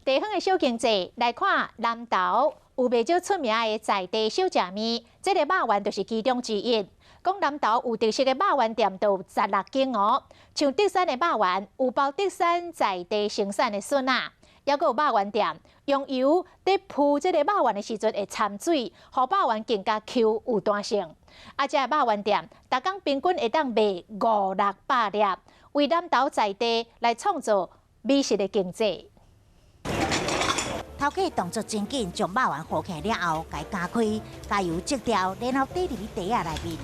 地方的小經濟來看，南投有袂少出名的在地小食物，這個肉圓就是其中之一。講南投有特色的肉圓店就有十六間哦，像竹山的肉圓有包竹山在地生產的筍仔，猶閣有肉圓店用油佇鋪這個肉圓的時陣會摻水，予肉圓更加 Q 有彈性。啊，這个肉圓店，逐工平均會當賣五六百粒，為南投在地來創造美食的經濟。頭家動作真緊，將肉圓和起來了後，共加開，加油擠掉，然後綴入去袋仔內面。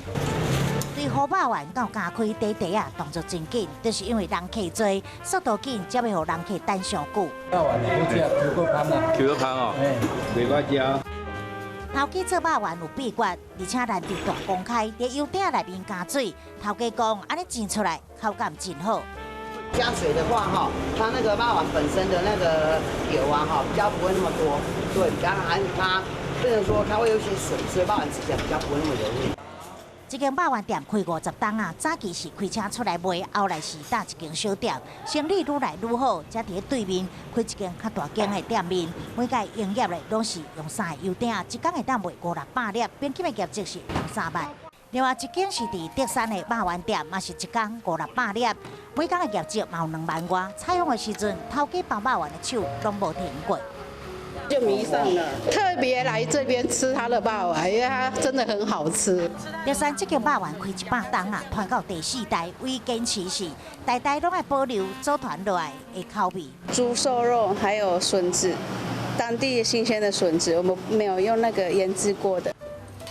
對和肉圓到加開綴袋仔動作真緊，就是因為人客濟，速度緊，才袂予人客等傷久。肉圓好食，Q閣香啊，Q閣香哦，袂歹食。頭家做肉圓有秘訣，而且難得大公開，佇油鼎內面加水。頭家講，按呢煎出來口感真好。加水的話，哈，它那個肉圓本身的那個油啊，哈，比較不會那麼多，對，比較還它，變成說它會有一些水，所以肉圓吃起來比較不會那麼油膩。這間肉圓店開50冬啊，早期是開車出來賣，後來是搭一間小店，生意愈來愈好，才佇對面開一間較大間的店面。每屆營業的攏是用三个油鼎，一工會當賣五六百粒，平均的業績是兩三萬。另外一間是佇竹山的肉圓店，嘛是一工五六百粒，每工的業績嘛有2萬外。採訪的時陣，頭家包肉圓的手攏無停過。就迷上了，特別來這邊吃他的肉圓，因為他真的很好吃。竹山這間肉圓開100冬啊，傳到第四代，唯一堅持是代代攏愛保留祖傳落來的口味。豬瘦肉還有筍子，當地新鮮的筍子，我們沒有用那個醃製過的。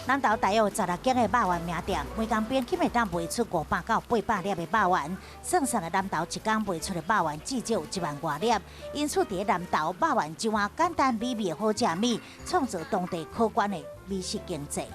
南投大約有16間的肉圓名店，每工平均會當賣出500到800粒的肉圓。算算的南投一工賣出的肉圓至少有1萬外粒。因此，佇南投肉圓這碗簡單美味的好食物，創造當地可觀的美食經濟。